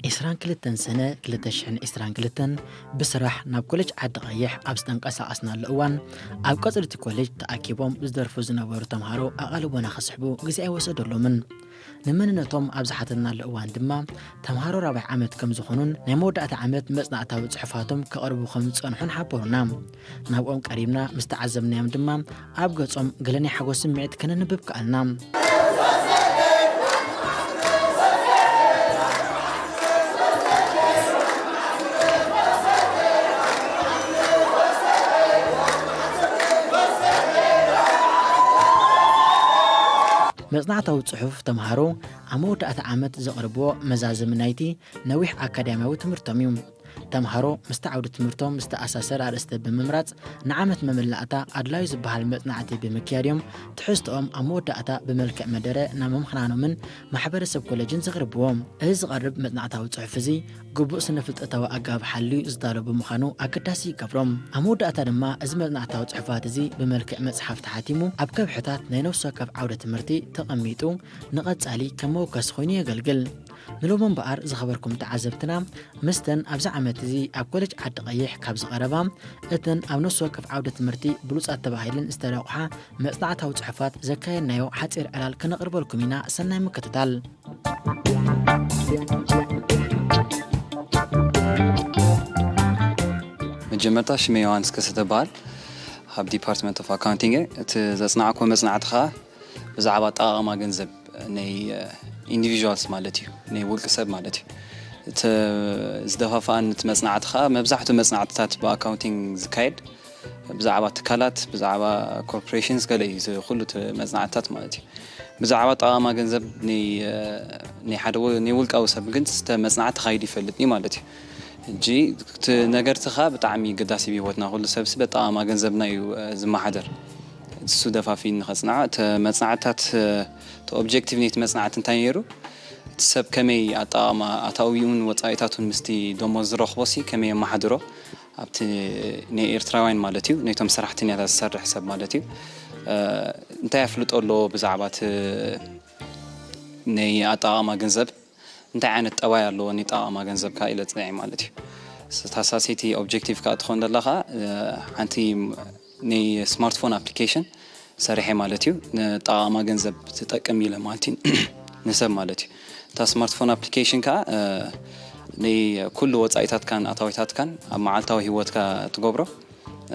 ዒስራን ክልተን ሰነ ክልተ ሽሕን ዒስራን ክልተን ብስራሕ ናብ ኮሌጅ ዓዲ ቀይሕ ኣብ ዝተንቀሳቐስናሉ እዋን፣ ኣብ ቀጽሪ እቲ ኮሌጅ ተኣኪቦም ዝደርፉ ዝነበሩ ተምሃሮ ኣቓልቦና ክስሕቡ ግዜ ኣይወሰደሎምን። ንመንነቶም ኣብ ዝሓተትናሉ እዋን ድማ፣ ተምሃሮ ራብዓይ ዓመት ከም ዝኾኑን ናይ መወዳእታ ዓመት መጽናዕታዊ ጽሑፋቶም ከቕርቡ ከም ዝጸንሑን ሓበሩና። ናብኦም ቀሪብና ምስ ተዓዘብናዮም ድማ፣ ኣብ ገጾም ገለ ናይ ሓጎስ ስምዒት ከነንብብ ከኣልና። መጽናዕታዊ ጽሑፍ ተምሃሮ ኣብ መወዳእታ ዓመት ዘቕርብዎ መዛዘሚ ናይቲ ነዊሕ ኣካዳሚያዊ ትምህርቶም እዩ። ተምሃሮ ምስቲ ዓውዲ ትምህርቶም ዝተኣሳሰር ኣርእስቲ ብምምራጽ፣ ንዓመት መመላእታ ኣድላዩ ዝበሃል መጽናዕቲ ብምክያድ እዮም ትሕዝቶኦም ኣብ መወዳእታ ብመልክዕ መደረ ናብ መምህራኖምን ማሕበረሰብ ኮሌጅን ዘቕርብዎ። እዚ ዝቐርብ መጽናዕታዊ ጽሑፍ እዚ ግቡእ ስነ-ፍልጠታዊ ኣገባብ ሓልዩ ዝዳሎ ብምዃኑ ኣገዳሲ ይገብሮ። ኣብ መወዳእታ ድማ እዚ መጽናዕታዊ ጽሑፋት እዚ ብመልክዕ መጽሓፍ ተሓቲሙ ኣብ ከብሕታት ናይ ነፍሲ ወከፍ ዓውደ ትምህርቲ ተቐሚጡ ንቐጻሊ ከም መወከሲ ኮይኑ የገልግል። ንሎሚ እምበኣር ዝኸበርኩም ተዓዘብትና፣ ምስተን ኣብዚ ዓመት እዚ ኣብ ኮሌጅ ዓዲ ቀይሕ ካብ ዝቐረባ፣ እተን ኣብ ነፍሲ ወከፍ ዓውደ ትምህርቲ ብሉጻት ተባሂለን ዝተረቑሓ መጽናዕታዊ ጽሑፋት ዘካየድናዮ ሓጺር ዕላል ክነቕርበልኩም ኢና። ሰናይ ምክትታል። መጀመርታ ሽመይ ዮሃንስ ከሰተ በሃል፣ ኣብ ዲፓርትመንት ኦፍ ኣካውንቲንግ እየ። እቲ ዘጽናዕኩዎ መጽናዕቲ ኸኣ ብዛዕባ ኣጠቓቕማ ገንዘብ ናይ ኢንዲቪዥዋልስ ማለት እዩ፣ ናይ ውልቂ ሰብ ማለት እዩ። እቲ ዝደፋፍኣኒ እቲ መጽናዕቲ ኸኣ፣ መብዛሕትኡ መጽናዕትታት ብኣካውንቲንግ ዝካየድ ብዛዕባ ትካላት፣ ብዛዕባ ኮርፖሬሽንስ ገለ እዩ እዚ ኩሉ እቲ መጽናዕትታት ማለት እዩ። ብዛዕባ ኣጠቓቕማ ገንዘብ ናይ፣ ናይ ሓደ ወ-፣ ናይ ውልቃዊ ሰብ ግን ዝስተ መጽናዕቲ ተኻይዱ ይፈልጥኒ ማለት እዩ። ሕጂ እቲ ነገር እቲ ኸኣ ብጣዕሚ ገዳሲ እዩ ብህይወትና። ኩሉ ሰብሲ በጠቓቕማ ገንዘብና እዩ፣ እ፣ ዝመሓደር። እሱ ደፋፊኒ ከጽንዖ። እቲ መጽናዕትታት፣ እ፣ እቲ ኦብጀክቲቭ ናይቲ መጽናዕቲ እንታይ ነይሩ? እቲ ሰብ ከመይ ኣጠቓቕማ ኣታዊኡን ወጻኢታቱን ምስቲ ደሞዝ ዝረኽቦሲ ከመይ የመሓድሮ? ኣብቲ ናይ ኤርትራውያን ማለት እዩ፣ ነቶም ሰራሕተኛታት ዝሰርሕ ሰብ ማለት እዩ። እ፣ እንታይ ኣፍልጦ ኣለዎ ብዛዕባ እቲ ናይ ኣጠቓቕማ ገንዘብ? እንታይ ዓይነት ጠባይ ኣለዎ ናይ ኣጠቓቕማ ገንዘብ ከኣ ኢለ ጽኒዐ ማለት እዩ። እታ ሳልሰይቲ ኦብጀክቲቭ ከኣ ትኾን ዘላ ከኣ፣ እ፣ ሓንቲ ናይ ስማርትፎን ኣፕሊኬሽን ሰሪሐ ማለት እዩ። ንኣጠቓቕማ ገንዘብ ትጠቅም ኢለ ማለት እዩ፣ ንሰብ ማለት እዩ። እታ ስማርትፎን ኣፕሊኬሽን ከኣ፣ እ፣ ንኩሉ ወጻኢታትካን ኣታዊታትካን ኣብ መዓልታዊ ህይወትካ ትገብሮ፣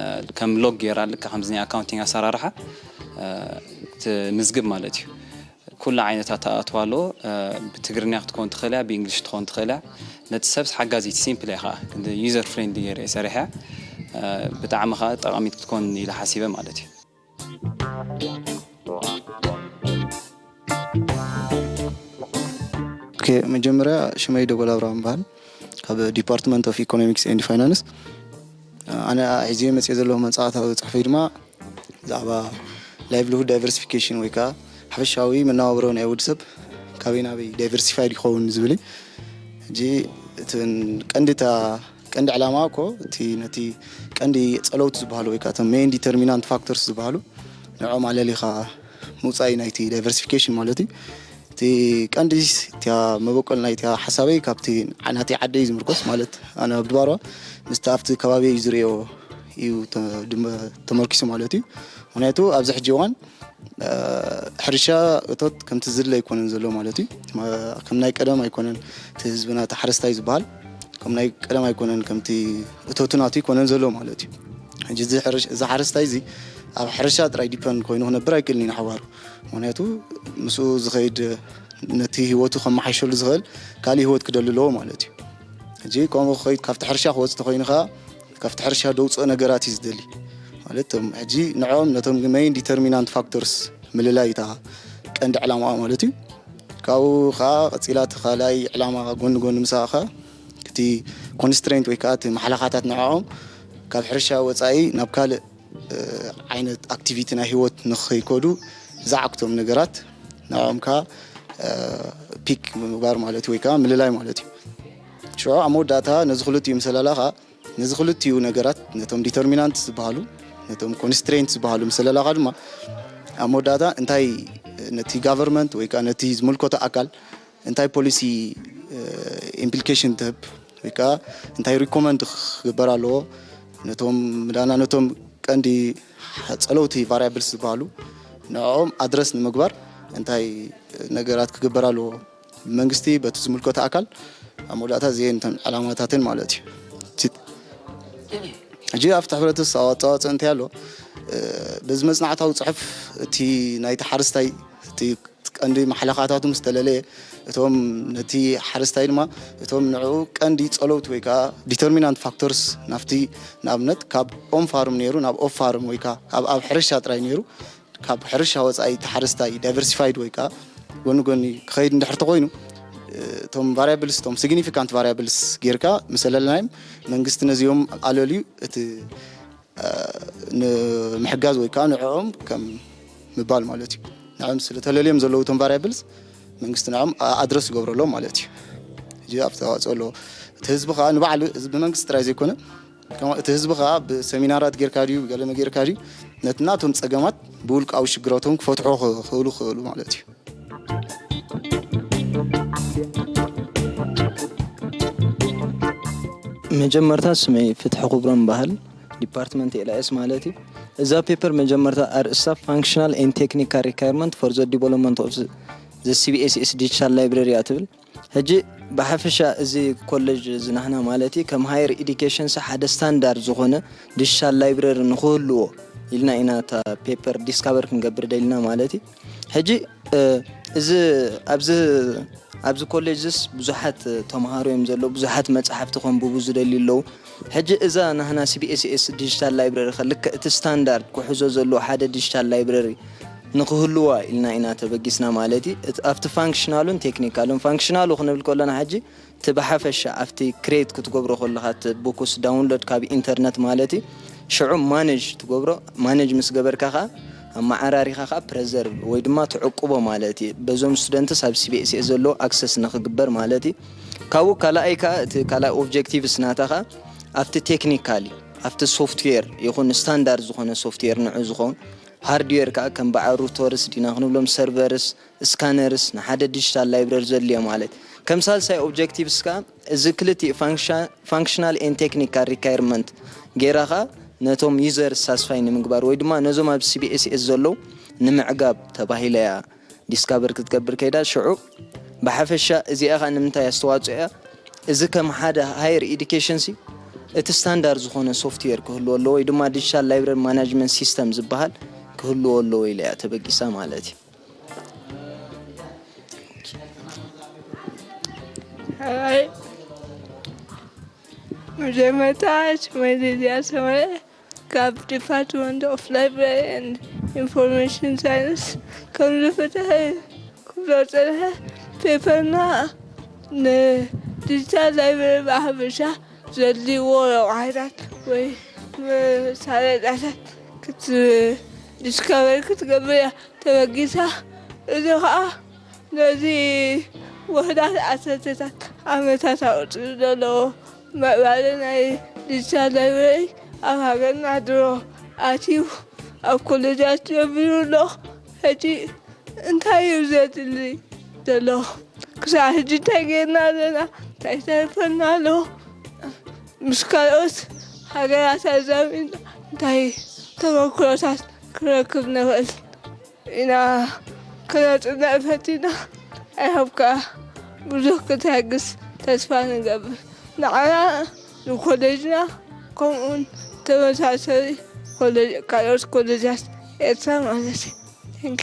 እ፣ ከም ሎግ ጌራ፣ ልክዕ ከምዚ ናይ ኣካውንቲንግ ኣሰራርሓ፣ እ፣ ትምዝግብ ማለት እዩ። ኩሉ ዓይነት ኣተኣትዋ ኣለዎ። እ፣ ብትግርኛ ክትኮን ትኽእል እያ፣ ብእንግሊሽ ክትኮን ትኽእል እያ። ነቲ ሰብስ ሓጋዚት፣ ሲምፕል እያ ኸዓ፣ ክንዲ ዩዘር ፍሬንድሊ ገይረ እየ ሰሪሐያ። እ፣ ብጣዕሚ ኸዓ ጠቓሚት ክትኮን ኢለ ሓሲበ ማለት እዩ። ኦኬ፣ መጀመርያ ሽመይ ደጎል ኣብርሃም እበሃል፣ ካብ ዲፓርትመንት ኦፍ ኢኮኖሚክስ ኤንድ ፋይናንስ። ኣነ ሒዘዮ መፅየ ዘለኹ መፅናዕታዊ ፅሑፈይ ድማ ብዛዕባ ላይቭሊሁድ ዳይቨርሲፊኬሽን ወይ ከዓ ሓፈሻዊ መነባብሮ ናይ ወዲ ሰብ ካበይ ናበይ ዳይቨርሲፋይድ ይኸውን ዝብል እዩ። ሕጂ እቲ ቀንዲ እታ ቀንዲ ዕላማ እኮ እቲ ነቲ ቀንዲ ፀለውቲ ዝበሃሉ ወይ ከዓ እቶም ሜን ዲተርሚናንት ፋክተርስ ዝበሃሉ ንዕኦም ኣለሊኻ ምውፃእ እዩ ናይቲ ዳይቨርሲፊኬሽን ማለት እዩ። እቲ ቀንዲ እቲያ መበቆል ናይቲያ ሓሳበይ ካብቲ ናተይ ዓዲ እዩ ዝምርኮስ ማለት ኣነ ኣብ ድባርዋ ምስቲ ኣብቲ ከባቢ እዩ ዝርእዮ እዩ ተ-፣ ድመ-፣ ተመርኪሱ ማለት እዩ። ምክንያቱ ኣብዚ ሕጂ እዋን፣ እ፣ ሕርሻ እቶት ከምቲ ዝድለ ኣይኮነን ዘሎ ማለት እዩ። ማ-፣ ከም ናይ ቀደም ኣይኮነን እቲ ህዝብና እቲ ሓረስታይ ዝበሃል ከም ናይ ቀደም ኣይኮነን፣ ከምቲ እቶቱ ናቱ ኣይኮነን ዘሎ ማለት እዩ። ሕጂ እዚ ሕርሽ-፣ እዚ ሓረስታይ እዚ ኣብ ሕርሻ ጥራይ ዲፐንድ ኮይኑ ክነብር ኣይክእልን እዩ ንሓዋሩ። ምክንያቱ ምስኡ ዝኸይድ ነቲ ህይወቱ ከመሓይሸሉ ዝኽእል ካልእ ህይወት ክደሊ ኣለዎ ማለት እዩ። ሕጂ ከምኡ ክኸይድ ካብቲ ሕርሻ ክወፅእ ተኾይኑ ኸዓ ካብቲ ሕርሻ ደውፅኦ ነገራት እዩ ዝደሊ። ማለት እቶም ሕጂ ንዕኦም ነቶም main determinant factors ምልላይ እታ ቀንዲ ዕላማኣ ማለት እዩ። ካብኡ ከዓ ቀፂላ እቲ ካልኣይ ዕላማ ጎኒ ጎኒ ምሳኻ እቲ constraint ወይ ከዓ እቲ ማሕለኻታት ንዕኦም ካብ ሕርሻ ወፃኢ ናብ ካልእ ዓይነት ኣክቲቪቲ ናይ ህይወት ንኸይከዱ ዝዓግቶም ነገራት ንዕኦም ከዓ ፒክ ምግባር ማለት እዩ ወይ ከዓ ምልላይ ማለት እዩ። ሽዑ ኣብ መወዳእታ ነዚ ክልቲኡ ምስ ኣለላኻ ነዚ ክልቲኡ ነገራት ነቶም ዲተርሚናንት ዝበሃሉ ነቶም ኮንስትሬንት ዝበሃሉ ምስ ኣለላኻ ድማ ኣብ መወዳእታ እንታይ ነቲ ጋቨርንመንት ወይ ከዓ ነቲ ዝምልከቶ ኣካል እንታይ ፖሊሲ ኢምፕሊኬሽን ትህብ ወይ ከዓ እንታይ ሪኮመንድ ክግበር ኣለዎ ነቶም ምዳና ነቶም ቀንዲ ፀለውቲ ቫሪያብልስ ዝበሃሉ ንዕኦም ኣድረስ ንምግባር እንታይ ነገራት ክግበር ኣለዎ ብመንግስቲ በቲ ዝምልከቶ ኣካል ኣብ መወዳእታ እዚአን እተን ዕላማታትን ማለት እዩ። ሕጂ ኣብቲ ሕብረተሰብ ኣዋፅኦ ፅእንቲ ኣሎ በዚ መፅናዕታዊ ፅሑፍ እቲ ናይቲ ሓረስታይ እቲ ቀንዲ ማሕለኻታቱ ምስ ተለለየ እቶም ነቲ ሓረስታይ ድማ እቶም ንዕኡ ቀንዲ ፀለውቲ ወይ ከዓ ዲተርሚናንት ፋክተርስ ናብቲ ንኣብነት ካብ ኦን ፋርም ነይሩ ናብ ኦፍ ፋርም ወይ ከዓ ካብ ኣብ ሕርሻ ጥራይ ነይሩ ካብ ሕርሻ ወፃኢ እቲ ሓረስታይ ዳይቨርሲፋይድ ወይ ከዓ ጎኒ ጎኒ ክኸይድ እንድሕር ተኮይኑ እቶም ቫሪያብልስ እቶም ሲግኒፊካንት ቫሪያብልስ ጌርካ ምስ ኣለለናዮም መንግስቲ ነዚኦም ኣለልዩ እቲ ንምሕጋዝ ወይ ከዓ ንዕኦም ከም ምባል ማለት እዩ ንዕኦም ስለተለልዮም ዘለዉ እቶም ቫሪያብልስ መንግስቲ ንዕኦም ኣድረስ ይገብረሎም ማለት እዩ ሕጂ ኣብ ተዋፅኦ ኣለዎ እቲ ህዝቢ ከዓ ንባዕሉ ህዝቢ መንግስቲ ጥራይ ዘይኮነ እቲ ህዝቢ ከዓ ብሰሚናራት ጌርካ ድዩ ብገለመ ጌርካ ድዩ ነቲ ናቶም ፀገማት ብውልቃዊ ሽግሮቶም ክፈትሖ ክኽእሉ ክኽእሉ ማለት እዩ። መጀመርታ ስመይ ፍትሒ ክብሮም በሃል ዲፓርትመንት ኤልኣይኤስ ማለት እዩ። እዛ ፔፐር መጀመርታ ኣርእስታ functional and technical requirement for the development of the CBSS digital library እያ ትብል። ሕጂ ብሓፈሻ እዚ ኮሌጅ እዚ ናህና ማለት እዩ ከም higher education ሓደ ስታንዳርድ ዝኾነ digital library ንክህልዎ ኢልና ኢና እታ ፔፐር ዲስካቨር ክንገብር ደሊና ማለት እዩ። ሕጂ እዚ ኣብዚ ኣብዚ ኮሌጅስ ብዙሓት ተምሃሮ እዮም ዘለዉ ብዙሓት መፅሓፍቲ ከንብቡ ዝደልዩ ኣለዉ ሕጂ እዛ ናህና CBSS digital library ከልክዕ እቲ ስታንዳርድ ክሕዞ ዘለዎ ሓደ digital library ንክህልዋ ኢልና ኢና ተበጊስና ማለት እዩ ኣብቲ ፋንክሽናሉን ቴክኒካሉን ፋንክሽናሉ ክንብል ከለና ሕጂ እቲ ብሓፈሻ ኣብቲ ክሬት ክትገብሮ ከለካ እቲ ቡኩስ ዳውንሎድ ካብ ኢንተርነት ማለት እዩ ሽዑ ማነጅ ትገብሮ ማነጅ ምስ ገበርካ ከዓ ኣመዓራሪኻ ከዓ ፕረዘርቭ ወይ ድማ ትዕቁቦ ማለት እዩ በዞም ስቱደንትስ ኣብ CBSS ዘለዎ ኣክሰስ ንክግበር ማለት እዩ ካብኡ ካልኣይ ከዓ እቲ ካልኣይ ኦብጀክቲቭስ ናታ ከዓ ኣብቲ ቴክኒካሊ ኣብቲ ሶፍትዌር ይኹን ስታንዳርድ ዝኾነ ሶፍትዌር ንዑ ዝኸውን ሃርድዌር ከዓ ከም በዓል ሩተርስ ዲና ክንብሎም ሰርቨርስ ስካነርስ ንሓደ ዲጂታል ላይብረሪ ዘድልዮ ማለት ከም ሳልሳይ ኦብጀክቲቭስ ከዓ እዚ ክልቲኡ ፋንክሽናል ኤን ቴክኒካል ሪኳየርመንት ጌራ ከዓ ነቶም ዩዘርስ ሳስፋይ ንምግባር ወይ ድማ ነዞም ኣብ CBSS ዘለዉ ንምዕጋብ ተባሂላ እያ ዲስካቨር ክትገብር ከይዳ ሽዑ ብሓፈሻ እዚኣ ከዓ ንምንታይ ኣስተዋፅኦ እያ እዚ ከም ሓደ ሃየር ኢዱኬሽን ሲ እቲ ስታንዳርድ ዝኾነ ሶፍትዌር ክህልዎ ኣለዎ ወይ ድማ ዲጂታል ላይብረሪ ማናጅመንት ሲስተም ዝበሃል ክህልዎ ኣለዎ ኢለ እያ ተበጊሳ ማለት እዩ። ሓራይ መጀመርታ ሽመይ ሊድያ ሰመረ ካብ ዲፓርትመንት ኦፍ ላይብራሪ ኤንድ ኢንፎርሜሽን ሳይንስ ከም ዝፍትሐ ክብሎ ዝፀንሐ ፔፐርና ንዲጂታል ላይብራሪ ብሓፈሻ ዘድልይዎ ረብሓታት ወይ መሳለጥያታት ክትዲስከቨር ክትገብር እያ ተበጊሳ። እዚ ከዓ ነዚ ውሑዳት ዓሰርተታት ዓመታት ኣቑፂሩ ዘሎ ምዕባለ ናይ ዲጂታል ላይብረሪ ኣብ ሃገርና ድሮ ኣትዩ ኣብ ኮሌጃት ጀሚሩ ኣሎ። ሕጂ እንታይ እዩ ዘድሊ ዘሎ? ክሳብ ሕጂ እንታይ ጌርና ኣለና? እንታይ ተርፈና ኣሎ? ምስ ካልኦት ሃገራት ኣዛሚድና እንታይ ተመክሮታት ክንረክብ ንኽእል? ኢና ክነፅንዕ ፈቲና። ኣይሃብካ ብዙሕ ክትሕግስ ተስፋ ንገብር ንዓና ንኮሌጅና ከምኡውን ተመሳሰሊ ካልኦት ኮሌጃት ኤርትራ ማለት እዩ።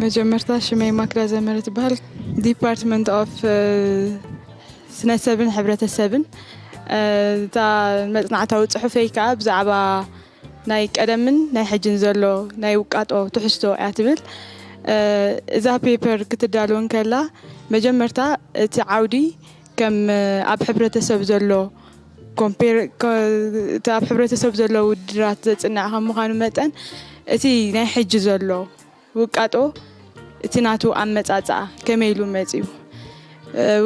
መጀመርታ ሽመይ ማክዳ ዘመረ ትበሃል ዲፓርትመንት ኦፍ ስነሰብን ሕብረተሰብን። እታ መጽናዕታዊ ጽሑፈይ ከኣ ብዛዕባ ናይ ቀደምን ናይ ሕጅን ዘሎ ናይ ውቃጦ ትሕዝቶ እያ ትብል። እዛ ፔፐር ክትዳሎ እንከላ መጀመርታ እቲ ዓውዲ ከም ኣብ ሕብረተሰብ ዘሎ ኮምፔር እቲ ኣብ ሕብረተሰብ ዘሎ ውድድራት ዘጽንዕ ከም ምዃኑ መጠን እቲ ናይ ሕጂ ዘሎ ውቃጦ እቲ ናቱ ኣመጻጽኣ ከመይ ኢሉ መጺኡ?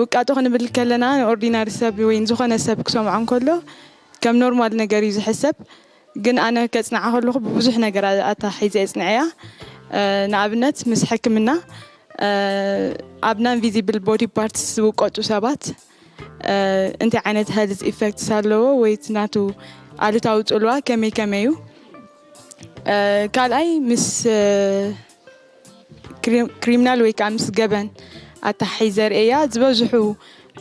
ውቃጦ ክንብል ከለና ንኦርዲናሪ ሰብ ወይ ንዝኾነ ሰብ ክሰምዖ እንከሎ ከም ኖርማል ነገር እዩ ዝሕሰብ። ግን ኣነ ከጽንዓ ከለኹ ብብዙሕ ነገር ኣታሒዘ እየ ጽንዐያ። ንኣብነት ምስ ሕክምና ኣብ non visible body parts ዝውቀጡ ሰባት እንታይ ዓይነት health effects ኣለዎ ወይ እቲ ናቱ ኣሉታዊ ጽልዋ ከመይ ከመይ እዩ? ካልኣይ ምስ ክሪሚናል ወይ ከዓ ምስ ገበን ኣተሓሒዘ ርእያ ዝበዝሑ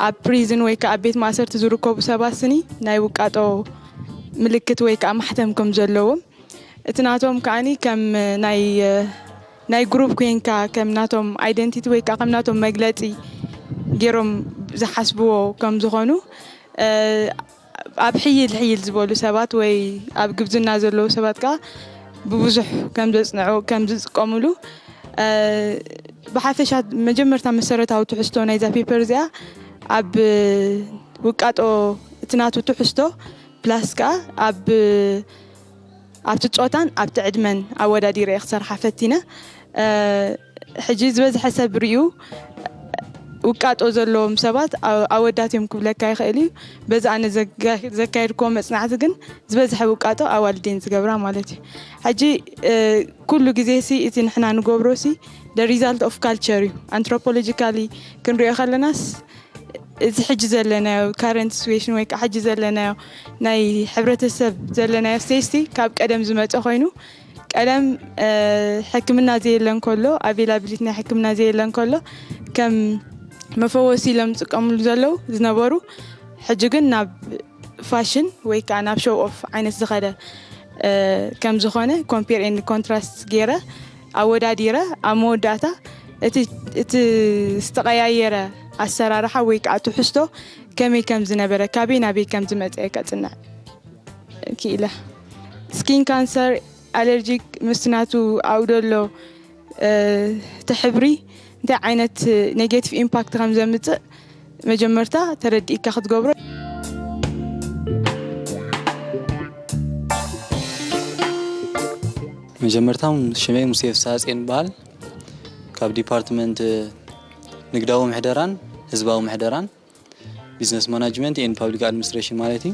ኣብ ፕሪዝን ወይ ከዓ ኣብ ቤት ማእሰርቲ ዝርከቡ ሰባት ስኒ ናይ ውቃጦ ምልክት ወይ ከዓ ማሕተም ከም ዘለዎም እቲ ናቶም ከዓኒ ከም ናይ ናይ ግሩፕ ኮይንካ ከም ናቶም ኣይደንቲቲ ወይ ከዓ ከም ናቶም መግለፂ ገይሮም ዝሓስብዎ ከም ዝኾኑ ኣብ ሕይል ሕይል ዝበሉ ሰባት ወይ ኣብ ግብዝና ዘለዉ ሰባት ከዓ ብብዙሕ ከም ዘፅንዑ ከም ዝጥቀምሉ ብሓፈሻ መጀመርታ መሰረታዊ ትሕዝቶ ናይዛ ፔፐር እዚኣ ኣብ ውቃጦ እቲ ናቱ ትሕዝቶ ፕላስ ከዓ ኣብ ኣብቲ ጾታን ኣብቲ ዕድመን ኣወዳዲረ እየ ክሰርሓ ፈቲነ። ሕጂ ዝበዝሐ ሰብ ርእዩ ውቃጦ ዘለዎም ሰባት ኣወዳት እዮም ክብለካ ይኽእል እዩ። በዚ ኣነ ዘካየድክዎ መጽናዕቲ ግን ዝበዝሐ ውቃጦ ኣዋልድ እየን ዝገብራ ማለት እዩ። ሕጂ ኩሉ ግዜ ሲ እቲ ንሕና ንገብሮ ሲ the result of culture እዩ። ኣንትሮፖሎጂካሊ ክንሪኦ ከለናስ እዚ ሕጂ ዘለናዮ ካረንት ሲትዌሽን ወይ ከዓ ሕጂ ዘለናዮ ናይ ሕብረተሰብ ዘለናዮ ስቴጅ ካብ ቀደም ዝመፀ ኮይኑ ቀደም ሕክምና ዘየለ እንከሎ ኣቬላብሊቲ ናይ ሕክምና ዘየለ እንከሎ ከም መፈወሲ ኢሎም ዝጥቀምሉ ዘለዉ ዝነበሩ ሕጂ ግን ናብ ፋሽን ወይ ከዓ ናብ ሾው ኦፍ ዓይነት ዝኸደ ከም ዝኾነ ኮምፔር ኤንድ ኮንትራስት ገይረ ኣወዳዲረ ኣብ መወዳእታ እቲ ዝተቐያየረ ኣሰራርሓ ወይ ከዓ ትሕዝቶ ከመይ ከም ዝነበረ ካበይ ናበይ ከም ዝመፀ ከፅንዕ ክኢለ። ስኪን ካንሰር ኣለርጂክ ምስ ናቱ ኣብደሎ እቲ ሕብሪ እንታይ ዓይነት ኔጌቲቭ ኢምፓክት ከም ዘምፅእ መጀመርታ ተረዲእካ ክትገብሮ። መጀመርታ ሽመይ ሙሴ ፍስሃፅዮን ይበሃል። ካብ ዲፓርትመንት ንግዳዊ ምሕደራን ህዝባዊ ምሕደራን ቢዝነስ ማናጅመንት ኤንድ ፓብሊክ ኣድሚኒስትሬሽን ማለት እዩ።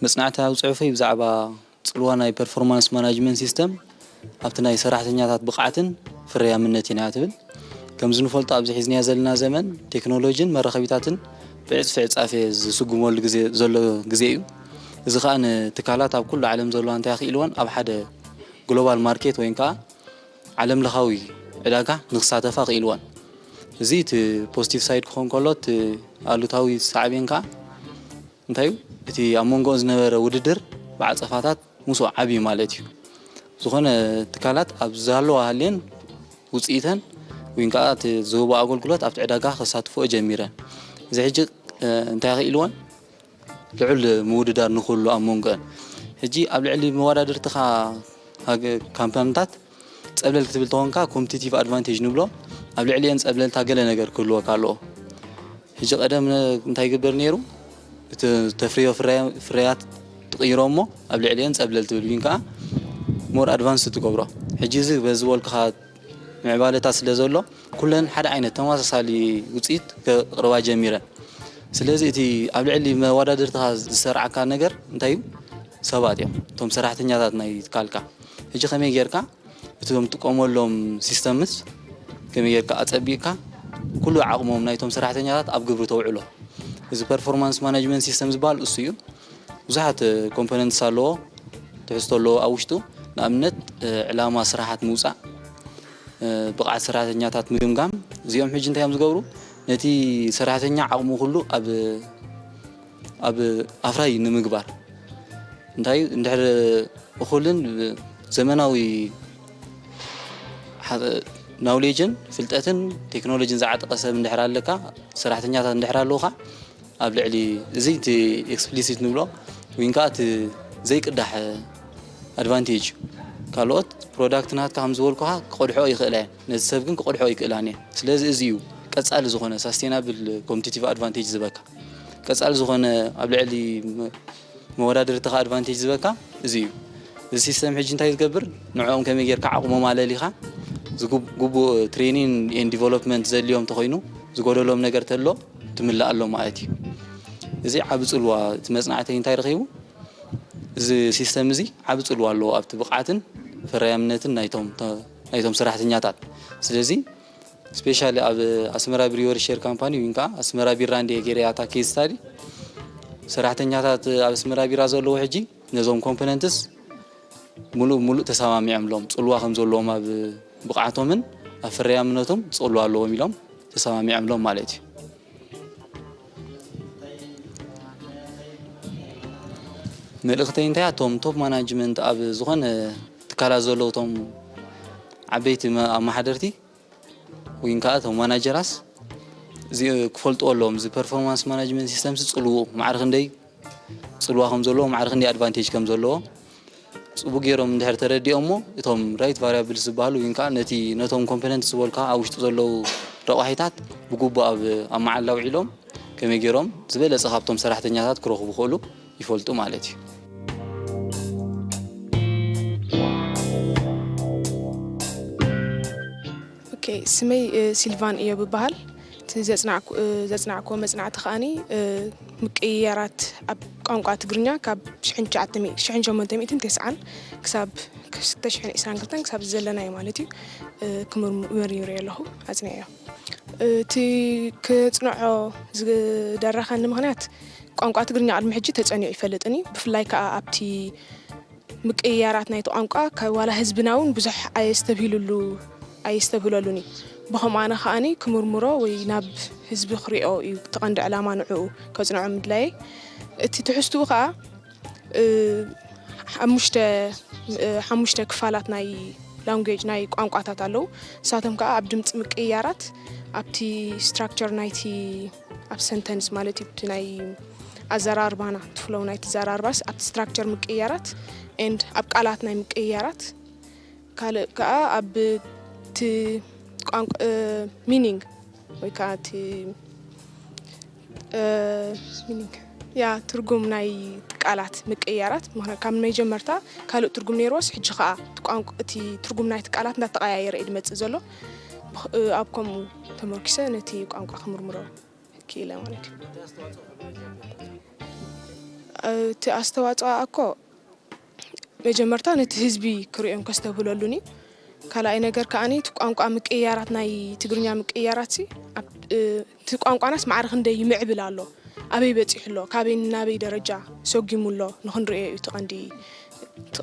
መፅናዕታዊ ፅሑፈይ ብዛዕባ ፅልዋ ናይ ፐርፎርማንስ ማናጅመንት ሲስተም ኣብቲ ናይ ሰራሕተኛታት ብቕዓትን ፍርያምነትን እያ ትብል። ከምዚ ንፈልጦ ኣብዚ ሒዝናዮ ዘለና ዘመን ቴክኖሎጂን መራኸቢታትን ብዕፅፊ ዕፃፌ ዝስጉመሉ ግዜ ዘሎ ግዜ እዩ። እዚ ከዓ ንትካላት ኣብ ኩሉ ዓለም ዘለዋ እንታይ ኣኽኢልወን ኣብ ሓደ ግሎባል ማርኬት ወይ ከዓ ዓለም ለኻዊ ዕዳጋ ንክሳተፋ ኣኽኢልወን። እዚ እቲ ፖዚቲቭ ሳይድ ክኾን ከሎ እቲ ኣሉታዊ ሳዕቤን ከዓ እንታይ እዩ? እቲ ኣብ መንጎ ዝነበረ ውድድር ብዓፀፋታት ምስኡ ዓብዩ ማለት እዩ። ዝኾነ ትካላት ኣብ ዝሃለዋ ሃልየን ውፅኢተን ወይ ከዓ እቲ ዝህቦ ኣገልግሎት ኣብቲ ዕዳጋ ከሳትፎ ጀሚረን። እዚ ሕጂ እንታይ ክኢልወን ልዑል ምውድዳር ንክህሉ ኣብ መንጎአን። ሕጂ ኣብ ልዕሊ መወዳድርትኻ ካምፓኒታት ፀብለል ክትብል ተኾንካ ኮምፒቲቲቭ ኣድቫንቴጅ ንብሎ ኣብ ልዕሊአን ፀብለልታ ገለ ነገር ክህልወካ ኣለዎ። ሕጂ ቀደም እንታይ ይግበር ነይሩ? እቲ ተፍርዮ ፍርያት ትቕይሮ እሞ ኣብ ልዕሊአን ፀብለል ትብል ግን ከዓ ሞር ኣድቫንስ ትገብሮ። ሕጂ እዚ በዚ በልክኻ ምዕባለታት ስለ ዘሎ ኩለን ሓደ ዓይነት ተመሳሳሊ ውፅኢት ከቕርባ ጀሚረን። ስለዚ እቲ ኣብ ልዕሊ መወዳድርትኻ ዝሰርዓካ ነገር እንታይ እዩ? ሰባት እዮም፣ እቶም ሰራሕተኛታት ናይ ትካልካ። ሕጂ ከመይ ጌርካ እቶም ትጥቀመሎም ሲስተምስ ከመይ ጌርካ ኣጸቢቕካ ኩሉ ዓቕሞም ናይቶም ሰራሕተኛታት ኣብ ግብሪ ተውዕሎ። እዚ ፐርፎርማንስ ማናጅመንት ሲስተም ዝበሃል እሱ እዩ። ብዙሓት ኮምፖነንትስ ኣለዎ፣ ትሕዝቶ ኣለዎ ኣብ ውሽጡ። ንኣብነት ዕላማ ስራሓት ምውፃእ፣ ብቕዓት ሰራሕተኛታት ምግምጋም። እዚኦም ሕጂ እንታይ እዮም ዝገብሩ? ነቲ ሰራሕተኛ ዓቕሙ ኩሉ ኣብ ኣብ ኣፍራይ ንምግባር እንታይ እንድሕር እኹልን ዘመናዊ ናውሌጅን ፍልጠትን ቴክኖሎጂን ዝዓጠቐ ሰብ እንድሕር ኣለካ፣ ሰራሕተኛታት እንድሕር ኣለውካ፣ ኣብ ልዕሊ እዚ እቲ ኤክስፕሊሲት ንብሎ ወይን ከዓ እቲ ዘይቅዳሕ ኣድቫንቴጅ እዩ። ካልኦት ፕሮዳክት ናትካ ከም ዝበልኩኻ ክቐድሖ ይኽእላ እየን፣ ነቲ ሰብ ግን ክቐድሖ ይክእላን እየን። ስለዚ እዚ እዩ ቀጻሊ ዝኾነ ሳስቴናብል ኮምፒቲቲቭ ኣድቫንቴጅ ዝበካ። ቀጻሊ ዝኾነ ኣብ ልዕሊ መ- መወዳድርትኻ ኣድቫንቴጅ ዝበካ እዚ እዩ። እዚ ሲስተም ሕጂ እንታይ ዝገብር? ንዕኦም ከመይ ጌርካ ዓቕሞም ኣለሊኻ ግቡእ ትሬኒን ኤን ዲቨሎፕመንት ዘድልዮም ተኾይኑ ዝጎደሎም ነገር ተሎ ትምልኣሎም ማለት እዩ። እዚ ዓቢ ጽልዋ እቲ መጽናዕተይ እንታይ ረኺቡ? እዚ ሲስተም እዚ ዓቢ ጽልዋ ኣለዎ ኣብቲ ብቕዓትን ፈራያምነትን ናይቶም ናይቶም ሰራሕተኛታት። ስለዚ ስፔሻሊ ኣብ ኣስመራ ብሪወሪ ሼር ካምፓኒ ወይ ከዓ ኣስመራ ቢራ እንደ ገይረ ያታ ኬዝ ስታዲ ሰራሕተኛታት ኣብ ኣስመራ ቢራ ዘለዉ ሕጂ ነዞም ኮምፖነንትስ ሙሉእ ሙሉእ ተሰማሚዖምሎም ጽልዋ ከም ዘለዎም ኣብ ብቕዓቶምን ኣብ ፍርያምነቶም ጽልዋ ኣለዎም ኢሎም ተሰማሚዖምሎም ማለት እዩ። መልእኽተይ እንታይ? ኣቶም ቶፕ ማናጅመንት ኣብ ዝኾነ ትካላት ዘለዉ እቶም ዓበይቲ መ- ኣመሓደርቲ ወይ ከዓ እቶም ማናጀራስ እዚ ክፈልጡ ኣለዎም። እዚ ፐርፎርማንስ ማናጅመንት ሲስተም ጽልውኡ ማዕረ ክንደይ ጽልዋ ከም ዘለዎ ማዕረ ክንደይ ኣድቫንቴጅ ከም ዘለዎ ጽቡቅ ገይሮም እንድሕር ተረዲኦሞ እቶም ራይት ቫሪያብልስ ዝበሃሉ ወይ ከዓ ነቲ ነቶም ኮምፖነንት ዝበልካ ኣብ ውሽጡ ዘለዉ ረቋሒታት ብግቡእ ኣብ ኣብ መዓላ ውዒሎም ከመይ ገይሮም ዝበለጸ ካብቶም ሰራሕተኛታት ክረኽቡ ክእሉ ይፈልጡ ማለት እዩ። ኦኬ፣ ስመይ ሲልቫን እዮብ ይበሃል። እቲ ዘፅናዕኩዎ መፅናዕቲ ከዓኒ ምቅይያራት ኣብ ቋንቋ ትግርኛ ካብ ሽሕን ሸሞንተ ሚእትን ተስዓን ክሳብ ክልተ ሽሕን ዕስራን ክልተን ክሳብ ዘለናዮ ማለት እዩ ክምርምር ኣለኹ፣ ኣፅኒዐዮ። እቲ ክፅንዖ ዝደረኸኒ ምኽንያት ቋንቋ ትግርኛ ቅድሚ ሕጂ ተፀኒዑ ይፈልጥን እዩ። ብፍላይ ከዓ ኣብቲ ምቅይያራት ናይቲ ቋንቋ ካብ ዋላ ህዝብና እውን ብዙሕ ኣየስተብሂልሉ ኣየስተብህለሉን እዩ። ብኸምኡ ኣነ ከዓኒ ክምርምሮ ወይ ናብ ህዝቢ ክሪኦ እዩ እቲ ቀንዲ ዕላማ ንዕኡ ከፅንዖ ምድላየ። እቲ ትሕዝትኡ ከዓ ሓሙሽተ ክፋላት ናይ ላንጉጅ ናይ ቋንቋታት ኣለዉ። ንሳቶም ከዓ ኣብ ድምፂ ምቅይያራት ኣብቲ ስትራክቸር ናይቲ ኣብ ሰንተንስ ማለት እዩ እቲ ናይ ኣዘራርባና እቲ ፍሎው ናይቲ ዘራርባስ ኣብቲ ስትራክቸር ምቅይያራት ኤንድ ኣብ ቃላት ናይ ምቅይያራት ካልእ ከዓ ኣብ እቲ ቋንቋ ሚኒንግ ወይ ከዓ እቲ ሚኒንግ ያ ትርጉም ናይ ቃላት ምቅይያራት ካብ መጀመርታ ካልእ ትርጉም ነይርዎስ ሕጂ ከዓ እቲ ትርጉም ናይቲ ቃላት እንዳተቀያየረ እዩ ዝመፅእ ዘሎ። ኣብ ከምኡ ተመርኪሰ ነቲ ቋንቋ ክምርምሮ ክኢለ ማለት እዩ። እቲ ኣስተዋፅኦ ኣኮ መጀመርታ ነቲ ህዝቢ ክርእዮን ከስተብህለሉን እዩ። ካልኣይ ነገር ከዓኒ እቲ ቋንቋ ምቅይያራት ናይ ትግርኛ ምቅይያራት ሲ እቲ ቋንቋናስ ማዕረ ክንደይ ይምዕብል ኣሎ፣ ኣበይ በፂሑ ኣሎ፣ ካበይ ናበይ ደረጃ ሰጊሙ ኣሎ ንክንርእዮ እዩ እቲ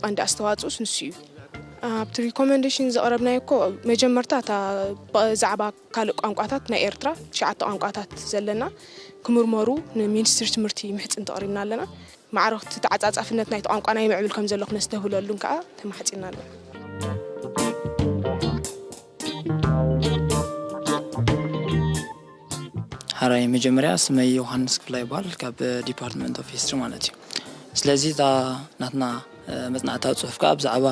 ቀንዲ ኣስተዋፅኦስ ንሱ እዩ። ኣብቲ ሪኮመንዴሽን ዘቕረብናዮ እኮ መጀመርታ እታ ብዛዕባ ካልእ ቋንቋታት ናይ ኤርትራ ትሽዓተ ቋንቋታት ዘለና ክምርመሩ ንሚኒስትሪ ትምህርቲ ምሕፅን ተቕሪብና ኣለና። ማዕረ እቲ ተዓፃፃፍነት ናይቲ ቋንቋ ናይ ምዕብል ከም ዘሎ ክነስተብህለሉን ከዓ ተማሕፂና ኣለና። ሓራይ መጀመርያ ስመይ ዮሃንስ ክፍላ ይበሃል ካብ ዲፓርትመንት ኦፍ ሂስትሪ ማለት እዩ። ስለዚ እታ ናትና መፅናዕታዊ ፅሑፍ ከዓ ብዛዕባ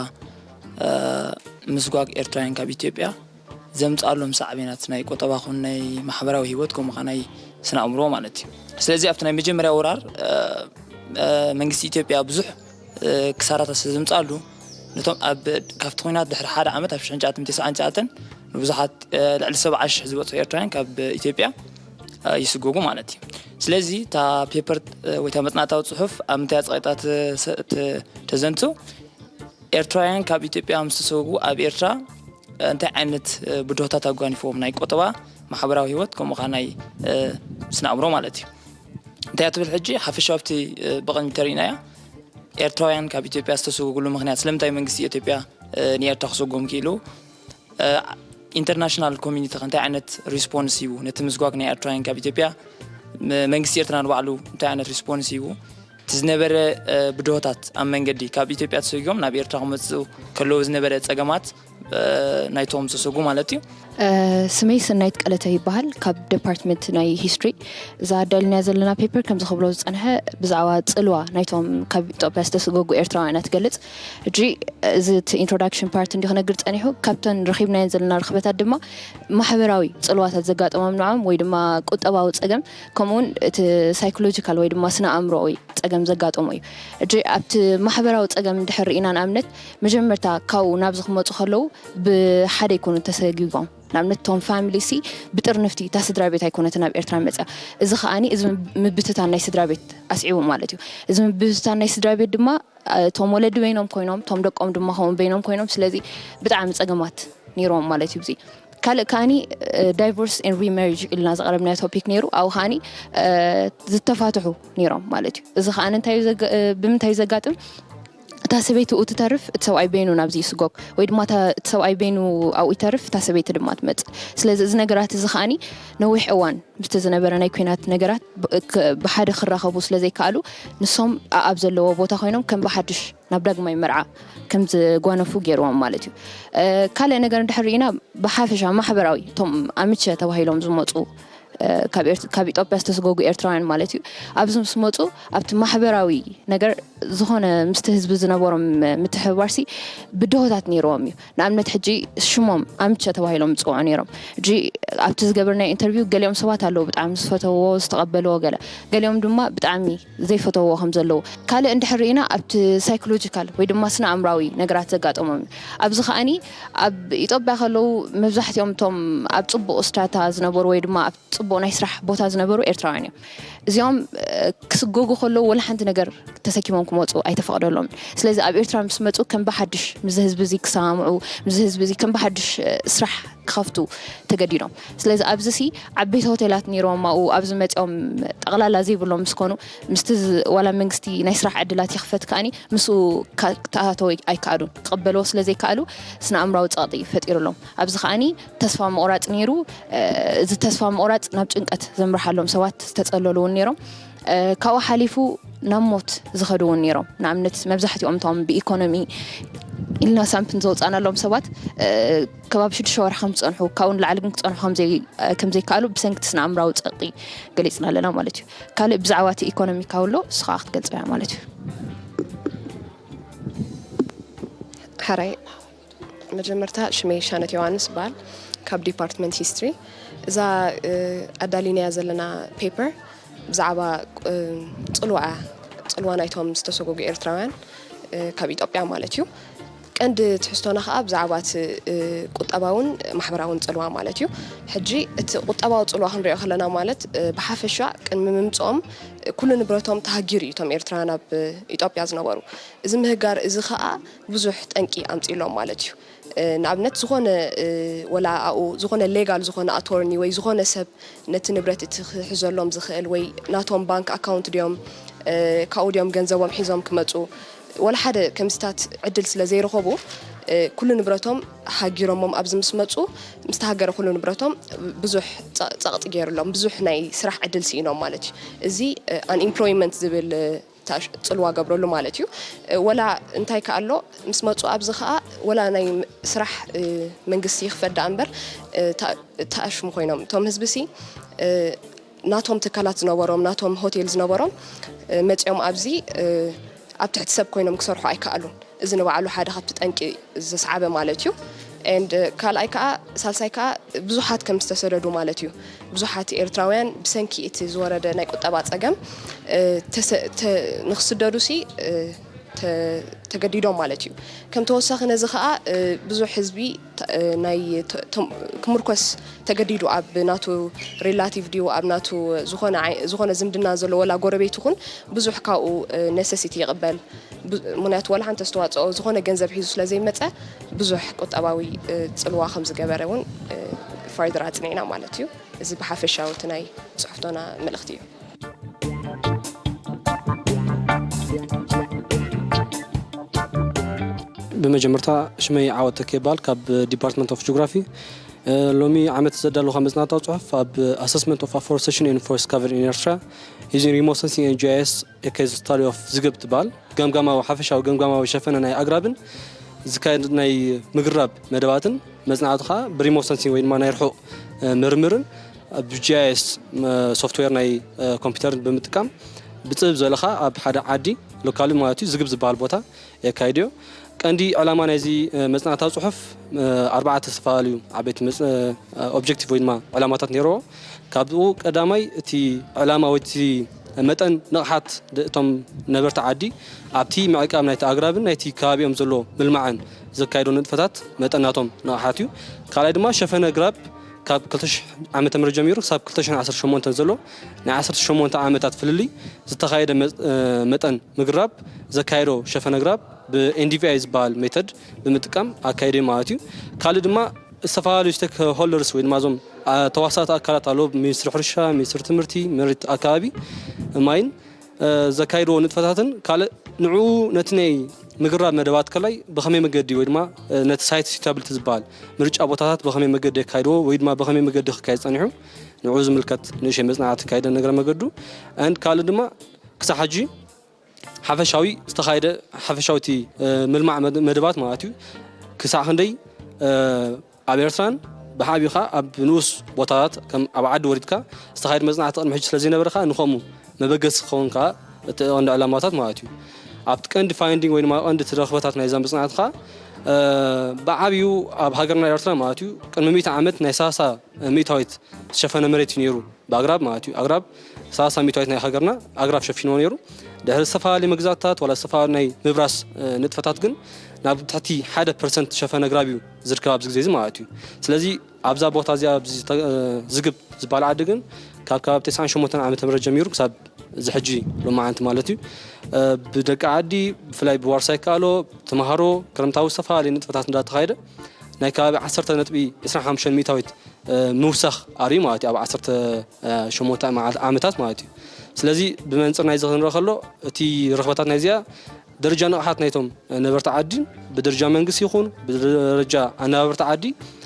ምስጓግ ኤርትራውያን ካብ ኢትዮጵያ ዘምፅኣሎም ሳዕቤናት ናይ ቁጠባ ኹን ናይ ማሕበራዊ ህይወት ከምኡ ከዓ ናይ ስነ ኣእምሮ ማለት እዩ። ስለዚ ኣብቲ ናይ መጀመርያ ወራር መንግስቲ ኢትዮጵያ ብዙሕ ክሳራታት ስለ ዘምፅኣሉ ነቶም ኣብ ካብቲ ኹናት ድሕሪ ሓደ ዓመት ኣብ ሽሕን ትሽዓተ ሚእትን ተስዓን ትሽዓተን ንብዙሓት ልዕሊ ሰብዓ ሽሕ ዝበፅሑ ኤርትራውያን ካብ ኢትዮጵያ ይስጎጉ ማለት እዩ። ስለዚ እታ ፔፐር ወይ እታ መፅናዕታዊ ፅሑፍ ኣብ ምንታይ ኣፀቂጣ ተዘንቱ ኤርትራውያን ካብ ኢትዮጵያ ምስ ተሰጉ ኣብ ኤርትራ እንታይ ዓይነት ብድሆታት ኣጓኒፍዎም ናይ ቆጠባ ማሕበራዊ ህይወት ከምኡ ከዓ ናይ ስነ ኣእምሮ ማለት እዩ። እንታይ እያ ትብል ሕጂ ሓፈሻዊ ኣብቲ ብቕድሚ ተሪእናያ ኤርትራውያን ካብ ኢትዮጵያ ዝተሰጉጉሉ ምክንያት ስለምንታይ መንግስቲ ኢትዮጵያ ንኤርትራ ክሰጎም ክኢሉ ኢንተርናሽናል ኮሚኒቲ ከ እንታይ ዓይነት ሪስፖንስ ሂቡ ነቲ ምስጓግ ናይ ኤርትራውያን ካብ ኢትዮጵያ መንግስቲ ኤርትራ ንባዕሉ እንታይ ዓይነት ሪስፖንስ ሂቡ እቲ ዝነበረ ብድሆታት ኣብ መንገዲ ካብ ኢትዮጵያ ተሰጊጎም ናብ ኤርትራ ክመፅኡ ከለዉ ዝነበረ ፀገማት ናይቶም ዝስጉ ማለት እዩ። ስመይ ስናይት ቀለተ ይበሃል፣ ካብ ዲፓርትመንት ናይ ሂስትሪ። እዛ ኣዳሊና ዘለና ፔፐር ከምዚ ክብሎ ዝፀንሐ ብዛዕባ ፅልዋ ናይቶም ካብ ኢትዮጵያ ዝተሰጎጉ ኤርትራውያን ትገልፅ። እጂ እዚ ኢንትሮዳክሽን ፓርት እንዲ ክነግር ፀኒሑ፣ ካብተን ረኺብናየን ዘለና ርክበታት ድማ ማሕበራዊ ፅልዋታት ዘጋጠሞም ንዖም ወይ ድማ ቁጠባዊ ፀገም፣ ከምኡውን እቲ ሳይኮሎጂካል ወይ ድማ ስነ ኣእምሮዊ ፀገም ዘጋጠሞ እዩ። እጂ ኣብቲ ማሕበራዊ ፀገም እንድሕር ርኢና፣ ንኣብነት መጀመርታ ካብኡ ናብዚ ክመፁ ከለዉ ብሓደ ኣይኮኑ ተሰጊጎም። ንኣብነት እቶም ፋሚሊ ሲ ብጥርንፍቲ እታ ስድራ ቤት ኣይኮነትን ናብ ኤርትራ መፅያ። እዚ ከዓኒ እዚ ምብትታን ናይ ስድራ ቤት ኣስዒቡ ማለት እዩ። እዚ ምብትታን ናይ ስድራ ቤት ድማ እቶም ወለዲ በይኖም ኮይኖም፣ እቶም ደቆም ድማ ከምኡ በይኖም ኮይኖም፣ ስለዚ ብጣዕሚ ፀገማት ነይሮም ማለት እዩ። እዚ ካልእ ከዓኒ ዳይቮርስ ን ሪማሪጅ ኢልና ዘቕረብናዮ ቶፒክ ነይሩ። ኣብኡ ከዓኒ ዝተፋትሑ ነይሮም ማለት እዩ። እዚ ከዓኒ እንታይ እዩ ዘጋ- ብምንታይ እዩ ዘጋጥም? እታ ሰበይቲ ኡ ትተርፍ፣ እቲ ሰብኣይ በይኑ ናብዚ ይስጎግ፣ ወይ ድማ እታ- እቲ ሰብኣይ በይኑ ኣብኡ ይተርፍ፣ እታ ሰበይቲ ድማ ትመጽእ። ስለዚ እዚ ነገራት እዚ ከዓኒ ነዊሕ እዋን ምስቲ ዝነበረ ናይ ኲናት ነገራት ብ- ክ- ብሓደ ክራኸቡ ስለ ዘይከኣሉ፣ ንሶም ኣኣብ ዘለዎ ቦታ ኮይኖም ከም ብሓድሽ ናብ ዳግማይ መርዓ ከም ዝጓነፉ ገይርዎም ማለት እዩ። ካልእ ነገር እንድሕር ርኢና፣ ብሓፈሻ ማሕበራዊ እቶም ኣምቸ ተባሂሎም ዝመፁ ካብ ኢትዮጵያ ዝተሰጎጉ ኤርትራውያን ማለት እዩ። ኣብዚ ምስ መፁ ኣብቲ ማሕበራዊ ነገር ዝኾነ ምስቲ ህዝቢ ዝነበሮም ምትሕብባርሲ ብድሆታት ነይርዎም እዩ። ንኣብነት ሕጂ ሽሞም ኣምቸ ተባሂሎም ዝፅውዑ ነይሮም። ሕጂ ኣብቲ ዝገበርናዮ ኢንተርቪው ገሊኦም ሰባት ኣለዉ ብጣዕሚ ዝፈተውዎ ዝተቐበልዎ፣ ገለ ገሊኦም ድማ ብጣዕሚ ዘይፈተውዎ ከም ዘለዉ። ካልእ እንድሕር ርኢና ኣብቲ ሳይኮሎጂካል ወይ ድማ ስነ ኣእምራዊ ነገራት ዘጋጠሞም እዩ። ኣብዚ ከዓኒ ኣብ ኢትዮጵያ ከለዉ መብዛሕትኦም እቶም ኣብ ፅቡቕ ስትራታ ዝነበሩ ወይ ድማ ኣብ ፅቡቕ ናይ ስራሕ ቦታ ዝነበሩ ኤርትራውያን እዮም። እዚኦም ክስጎጉ ከለዉ ወላ ሓንቲ ነገር ተሰኪሞም ክመፁ ኣይተፈቕደሎም። ስለዚ ኣብ ኤርትራ ምስ መፁ ከም ብሓድሽ ምስ ህዝቢ እዚ ክሰማምዑ፣ ምስ ህዝቢ እዚ ከም ብሓድሽ ስራሕ ክኸፍቱ ተገዲዶም። ስለዚ ኣብዚ ሲ ዓበይቲ ሆቴላት ነይሮም ኣብኡ ኣብዚ መፂኦም ጠቕላላ ዘይብሎም ምስ ኮኑ ምስቲ ዋላ መንግስቲ ናይ ስራሕ ዕድላት ይኽፈት ከኣኒ ምስኡ ክተኣታተው ኣይከኣሉን። ክቕበልዎ ስለ ዘይከኣሉ ስነ ኣእምራዊ ፀቕጢ ፈጢሩሎም። ኣብዚ ከኣኒ ተስፋ ምቑራፅ ነይሩ። እዚ ተስፋ ምቑራፅ ናብ ጭንቀት ዘምርሓሎም ሰባት ዝተፀለሉ እውን ነይሮም። ካብኡ ሓሊፉ ናብ ሞት ዝኸዱ እውን ነይሮም። ንኣብነት መብዛሕትኦም እቶም ብኢኮኖሚ ኢልና ሳምፕል ዘውፃእናሎም ሰባት ከባቢ ሽዱሽተ ወርሒ ከም ዝፀንሑ ካብኡ ንላዕሊ ግን ክፀንሑ ከም ዘይከኣሉ ብሰንኪ እቲ ስነ ኣእምራዊ ፀቕጢ ገሊፅና ኣለና ማለት እዩ። ካልእ ብዛዕባ እቲ ኢኮኖሚ ካውሎ ንስኻ ክትገልፆ እያ ማለት እዩ። ሕራይ መጀመርታ ሽመይ ሻነት ዮሃንስ ይበሃል ካብ ዲፓርትመንት ሂስትሪ። እዛ ኣዳሊናያ ዘለና ፔፐር ብዛዕባ ፅልዋ ፅልዋ ናይቶም ዝተሰጎጉ ኤርትራውያን ካብ ኢትዮጵያ ማለት እዩ። ቀንዲ ትሕዝቶና ከዓ ብዛዕባ እቲ ቁጠባውን ማሕበራውን ፅልዋ ማለት እዩ። ሕጂ እቲ ቁጠባዊ ፅልዋ ክንሪኦ ከለና ማለት ብሓፈሻ ቅድሚ ምምፅኦም ኩሉ ንብረቶም ተሃጊሩ እዩ። እቶም ኤርትራውያን ኣብ ኢትዮጵያ ዝነበሩ እዚ ምህጋር እዚ ከዓ ብዙሕ ጠንቂ ኣምፂሎም ማለት እዩ። ንኣብነት ዝኾነ ወላ ኣብኡ ዝኾነ ሌጋል ዝኾነ ኣቶርኒ ወይ ዝኾነ ሰብ ነቲ ንብረት እቲ ክሕዘሎም ዝኽእል ወይ ናቶም ባንክ ኣካውንት ድዮም ካብኡ ድዮም ገንዘቦም ሒዞም ክመፁ ወላ ሓደ ከምዚታት ዕድል ስለ ዘይረኸቡ ኩሉ ንብረቶም ሃጊሮሞም ኣብዚ ምስ መፁ ምስ ተሃገረ ኩሉ ንብረቶም ብዙሕ ፀቕጢ ገይሩሎም ብዙሕ ናይ ስራሕ ዕድል ስኢኖም ማለት እዩ። እዚ ኣንኢምፕሎይመንት ዝብል ፅልዋ ገብረሉ ማለት እዩ። ወላ እንታይ ከኣሎ ምስ መፁ ኣብዚ ከዓ ወላ ናይ ስራሕ መንግስቲ ይኽፈት ደኣ እምበር ተኣሽሙ ኮይኖም እቶም ህዝቢ ሲ ናቶም ትካላት ዝነበሮም ናቶም ሆቴል ዝነበሮም መፂኦም ኣብዚ ኣብ ትሕቲ ሰብ ኮይኖም ክሰርሑ ኣይከኣሉን። እዚ ንባዕሉ ሓደ ካብቲ ጠንቂ ዘስዓበ ማለት እዩ። And ካልኣይ ከዓ ሳልሳይ ከዓ ብዙሓት ከም ዝተሰደዱ ማለት እዩ። ብዙሓት ኤርትራውያን ብሰንኪ እቲ ዝወረደ ናይ ቁጠባ ፀገም ንክስደዱ ሲ ተገዲዶም ማለት እዩ። ከም ተወሳኺ ነዚ ከዓ ብዙሕ ህዝቢ ናይ ክምርኮስ ተገዲዱ ኣብ ናቱ ሪላቲቭ ድዩ ኣብ ናቱ ዝኾነ ዝምድና ዘሎ ወላ ጎረቤት ይኹን ብዙሕ ካብኡ ነሰሲቲ ይቕበል። ምክንያቱ ዋላ ሓንቲ ኣስተዋፅኦ ዝኾነ ገንዘብ ሒዙ ስለ ዘይመፀ ብዙሕ ቁጠባዊ ፅልዋ ከም ዝገበረ እውን ፋርደር ኣፅኒዕና ማለት እዩ። እዚ ብሓፈሻዊ እቲ ናይ ፅሑፍቶና መልእኽቲ እዩ። ብመጀመርታ ሽመይ ዓወት ተኬባል ካብ ዲፓርትመንት ኦፍ ጂኦግራፊ። ሎሚ ዓመት ዘዳለኹ መፅናዕታዊ ፅሑፍ ኣብ ኣሰስመንት ኦፍ ኣፎረስቴሽን ኤንድ ፎረስት ካቨር ኢን ኤርትራ ዩዚንግ ሪሞት ሰንሲንግ ኤንድ ጂ ኣይ ኤስ ኤ ኬዝ ስታዲ ኦፍ ዝግብ ትበሃል። ገምጋማዊ ሓፈሻዊ ገምጋማዊ ሸፈነ ናይ ኣግራብን ዝካየድ ናይ ምግራብ መደባትን መጽናዕቲ ከዓ ብሪሞት ሰንሲንግ ወይ ድማ ናይ ርሑቕ ምርምርን ብጂኣይኤስ ሶፍትዌር ናይ ኮምፒውተር ብምጥቃም ብፅብ ዝበለ ከዓ ኣብ ሓደ ዓዲ ሎካሊ ማለት እዩ ዝግብ ዝበሃል ቦታ የካይድዮ። ቀንዲ ዕላማ ናይዚ መፅናዕታዊ ፅሑፍ ኣርባዕተ ዝተፈላለዩ ዓበይቲ ኦብጀክቲቭ ወይ ድማ ዕላማታት ነይርዎ። ካብኡ ቀዳማይ እቲ ዕላማ ወይ እቲ መጠን ንቕሓት እቶም ነበርቲ ዓዲ ኣብቲ ምዕቃብ ናይቲ ኣግራብን ናይቲ ከባቢኦም ዘሎ ምልማዕን ዘካይዶ ንጥፈታት መጠን ናቶም ንቕሓት እዩ። ካልኣይ ድማ ሸፈነ ግራብ ካብ ክልተ ሽሕ ዓመተ ምህረት ጀሚሩ ክሳብ ክልተ ሽሕን ዓሰርተ ሸሞንተን ዘሎ ናይ ዓሰርተ ሸሞንተ ዓመታት ፍልልይ ዝተኻየደ መጠን ምግራብ ዘካየዶ ሸፈነ ግራብ ብኤንዲቪኣይ ዝበሃል ሜተድ ብምጥቃም ኣካይደ ማለት እዩ። ካልእ ድማ ዝተፈላለዩ ስቴክ ሆልደርስ ወይ ድማ እዞም ተዋሳእቲ ኣካላት ኣለዉ፣ ሚኒስትሪ ሕርሻ፣ ሚኒስትሪ ትምህርቲ፣ መሬት ኣካባቢ ማይን ዘካይድዎ ንጥፈታትን ካልእ ንዕኡ ነቲ ናይ ምግራብ መደባት ከላይ ብኸመይ መገዲ ወይ ድማ ነቲ ሳይት ሲታብሊቲ ዝበሃል ምርጫ ቦታታት ብኸመይ መገዲ የካይድዎ ወይ ድማ ብኸመይ መገዲ ክካየድ ጸኒሑ ንዕኡ ዝምልከት ንእሽተይ መጽናዕቲ ካይደ ነገረ መገዱ። And ካልእ ድማ ክሳብ ሕጂ ሓፈሻዊ ዝተኻየደ ሓፈሻዊ እቲ ምልማዕ መደባት ማለት እዩ ክሳዕ ክንደይ ኣብ ኤርትራን ብሓቢኻ ኣብ ንኡስ ቦታታት ከም ኣብ ዓዲ ወሪድካ ዝተኻየደ መጽናዕቲ ቅድሚ ሕጂ ስለ ዘይነበረ ከዓ ንኸምኡ መበገሲ ክኸውን ከዓ እቲ ቀንዲ ዕላማታት ማለት እዩ። ኣብቲ ቀንዲ ፋይንዲንግ ወይ ድማ ቀንዲ እቲ ረኽበታት ናይዛ መጽናዕቲ ከዓ ብዓብዩ ኣብ ሃገርና ኤርትራ ማለት እዩ ቅድሚ ሚእቲ ዓመት ናይ ሰላሳ ሚእታዊት ዝተሸፈነ መሬት እዩ ነይሩ ብኣግራብ ማለት እዩ። ኣግራብ ሰላሳ ሚእታዊት ናይ ሃገርና ኣግራብ ሸፊንዎ ነይሩ። ድሕሪ ዝተፈላለዩ መግዛእትታት ዋላ ዝተፈላለዩ ናይ ምብራስ ንጥፈታት ግን ናብ ትሕቲ ሓደ ፐርሰንት ዝሸፈነ ኣግራብ እዩ ዝርከብ ኣብዚ ግዜ እዚ ማለት እዩ። ስለዚ ኣብዛ ቦታ እዚኣ ኣብዚ ዝግብ ዝበሃል ዓዲ ግን ካብ ከባቢ ተስዓን ሸሞንተን ዓመተ ምህረት ጀሚሩ ክሳብ እዚ ሕጂ ሎማዓንቲ ማለት እዩ ብደቂ ዓዲ ብፍላይ ብዋርሳይ ይከኣሎ ተምሃሮ ክረምታዊ ዝተፈላለዩ ንጥፈታት እንዳተኻየደ ናይ ከባቢ ዓሰርተ ነጥቢ ዕስራን ሓሙሽተን ሚእታዊት ምውሳኽ ኣርዩ ማለት እዩ ኣብ ዓሰርተ ሸሞንተ ዓመታት ማለት እዩ። ስለዚ ብመንፅር ናይዚ ክንረአ ከሎ እቲ ረኽበታት ናይዚኣ ደረጃ ንቕሓት ናይቶም ነበርቲ ዓዲ ብደረጃ መንግስቲ ይኹን ብደረጃ ኣነባበርቲ ዓዲ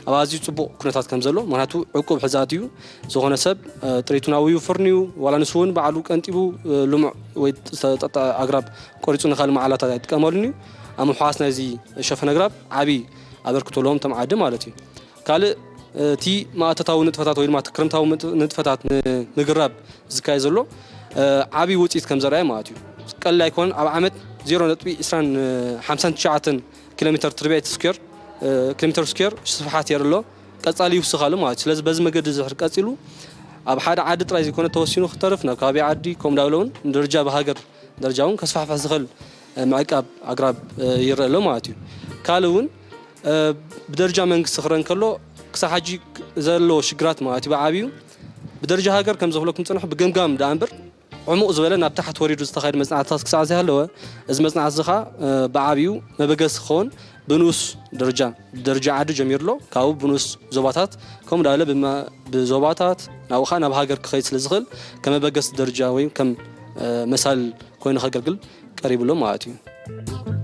ኣብ ኣዝዩ ፅቡቕ ኩነታት ከም ዘሎ ምክንያቱ ዕቁብ ሕዛት እዩ። ዝኾነ ሰብ ጥሪቱ ናብኡ ይፍርን እዩ ዋላ ንሱ እውን ባዕሉ ቀንጢቡ ልሙዕ ወይ ዝተጠጠ ኣግራብ ቆሪፁ ንካል መዓላታት ኣይጥቀመሉን እዩ። ኣብ ምሕዋስ ናይዚ ሸፈነ ኣግራብ ዓብዪ ኣበርክቶ ኣለዎም እቶም ዓዲ ማለት እዩ። ካልእ እቲ ማእቶታዊ ንጥፈታት ወይ ድማ ክረምታዊ ንጥፈታት ንምግራብ ዝካየድ ዘሎ ዓብዪ ውፅኢት ከም ዘርኣየ ማለት እዩ። ቀሊል ኣይኮነን። ኣብ ዓመት ዜሮ ነጥቢ ዕስራን ሓምሳን ትሽዓተን ኪሎ ሜትር ትርቢዒት ስኩር ኪሎ ሜትር ስኩር ስፍሓት የርኢ ኣሎ። ቀፃሊ ይውስኽ ኣሎ ማለት እዩ። ስለዚ በዚ መገዲ ዝሕር ቀፂሉ ኣብ ሓደ ዓዲ ጥራይ ዘይኮነ ተወሲኑ ክተርፍ ናብ ከባቢ ዓዲ ከምኡ ዳብለ እውን ንደረጃ ብሃገር ደረጃ እውን ከስፋሕፍሕ ዝኽእል ምዕቃብ ኣግራብ ይረአ ኣሎ ማለት እዩ። ካልእ እውን ብደረጃ መንግስቲ ክረአ እንከሎ ክሳብ ሓጂ ዘሎ ሽግራት ማለት እዩ ብዓብዩ ብደረጃ ሃገር ከም ዘኽለኩም ዝፅንሑ ብገምጋም ደኣ እምበር ዕሙቕ ዝበለ ናብ ታሕቲ ወሪዱ ዝተኻየደ መፅናዕትታት ክሳዕ ዘይሃለወ እዚ መፅናዕቲ እዚ ከዓ ብዓብዩ መበገሲ ክኸውን ብንኡስ ደረጃ ብደረጃ ዓዲ ጀሚሩ ኣሎ ካብኡ ብንኡስ ዞባታት ከምኡ ዳለ ብዞባታት ናብኡ ከዓ ናብ ሃገር ክኸይድ ስለ ዝኽእል ከም መበገሲ ደረጃ ወይ ከም መሳል ኮይኑ ከገልግል ቀሪቡ ኣሎ ማለት እዩ።